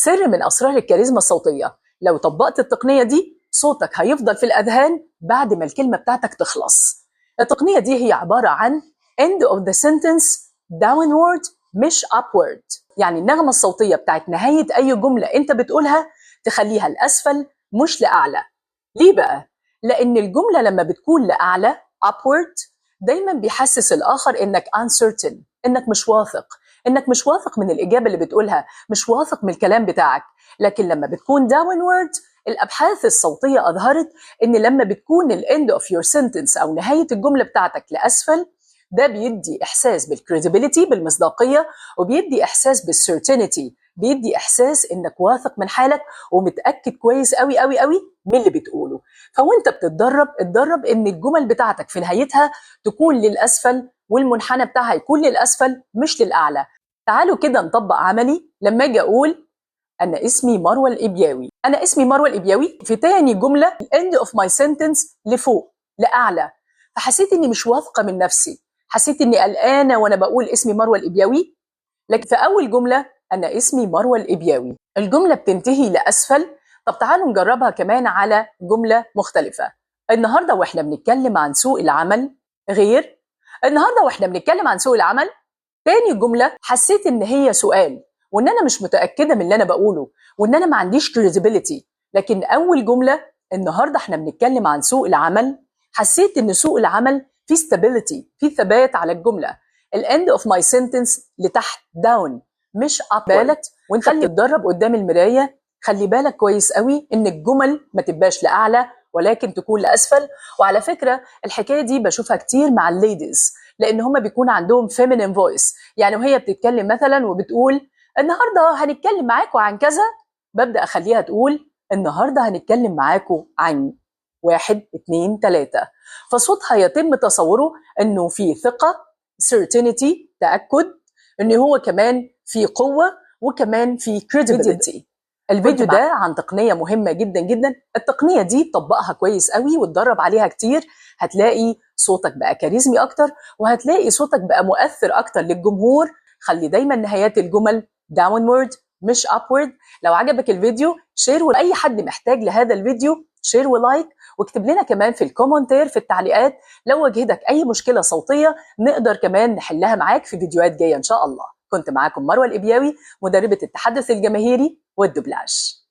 سر من اسرار الكاريزما الصوتيه، لو طبقت التقنية دي صوتك هيفضل في الاذهان بعد ما الكلمة بتاعتك تخلص. التقنية دي هي عبارة عن end of the sentence downward مش upward، يعني النغمة الصوتية بتاعت نهاية اي جملة انت بتقولها تخليها لاسفل مش لاعلى. ليه بقى؟ لان الجملة لما بتكون لاعلى upward دايما بيحسس الاخر انك uncertain، انك مش واثق، انك مش واثق من الاجابة اللي بتقولها، مش واثق من الكلام بتاعك. لكن لما بتكون downward، الابحاث الصوتية اظهرت ان لما بتكون ال end of your sentence او نهاية الجملة بتاعتك لاسفل، ده بيدي احساس بال credibility، بالمصداقيه، وبيدي احساس بال certainty، بيدي احساس انك واثق من حالك ومتاكد كويس قوي قوي قوي من اللي بتقوله. فوانت بتتدرب، اتدرب ان الجمل بتاعتك في نهايتها تكون للاسفل، والمنحنى بتاعها يكون للاسفل مش للاعلى. تعالوا كده نطبق عملي. لما اجي اقول انا اسمي مروه الابياوي، انا اسمي مروه الابياوي، في تاني جملة end of my sentence لفوق لاعلى، فحسيت اني مش واثقة من نفسي، حسيت اني قلقانة وانا بقول اسمي مروه الابياوي. لكن في اول جملة انا اسمي مروه الابياوي، الجملة بتنتهي لاسفل. طب تعالوا نجربها كمان على جملة مختلفه. النهارده واحنا بنتكلم عن سوق العمل، غير النهارده واحنا بنتكلم عن سوق العمل. تاني جملة حسيت ان هي سؤال، وان انا مش متاكدة من اللي انا بقوله، وان انا ما عنديش credibility. لكن اول جملة النهارده احنا بنتكلم عن سوق العمل، حسيت ان سوق العمل في stability، في ثبات على الجمله. ال end of my sentence لتحت down مش up. بالك وانت بتتدرب قدام المرايه، خلي بالك كويس قوي ان الجمل ما تبقاش لاعلى ولكن تكون لاسفل. وعلى فكرة الحكاية دي بشوفها كتير مع ال ladies، لان هما بيكون عندهم feminine voice، يعني وهي بتتكلم مثلا وبتقول النهارده هنتكلم معاكم عن كذا، ببدا اخليها تقول النهارده هنتكلم معاكم عن 1 2 3، فصوتها يتم تصوره انه في ثقه، certainty، تاكد، ان هو كمان في قوة وكمان في credibility. الفيديو ده عن تقنية مهمة جدا جدا، التقنية دي طبقها كويس قوي واتدرب عليها كتير، هتلاقي صوتك بقى كاريزمي اكتر، وهتلاقي صوتك بقى مؤثر اكتر للجمهور. خلي دايما نهايات الجمل downward مش upward. لو عجبك الفيديو share لاي حد محتاج لهذا الفيديو، share و like، واكتب لنا كمان في ال commentaire في التعليقات لو واجهتك اي مشكلة صوتية نقدر كمان نحلها معاك في فيديوهات جاية ان شاء الله. كنت معاكم مروه الابياوي، مدربه التحدث الجماهيري والدوبلاج.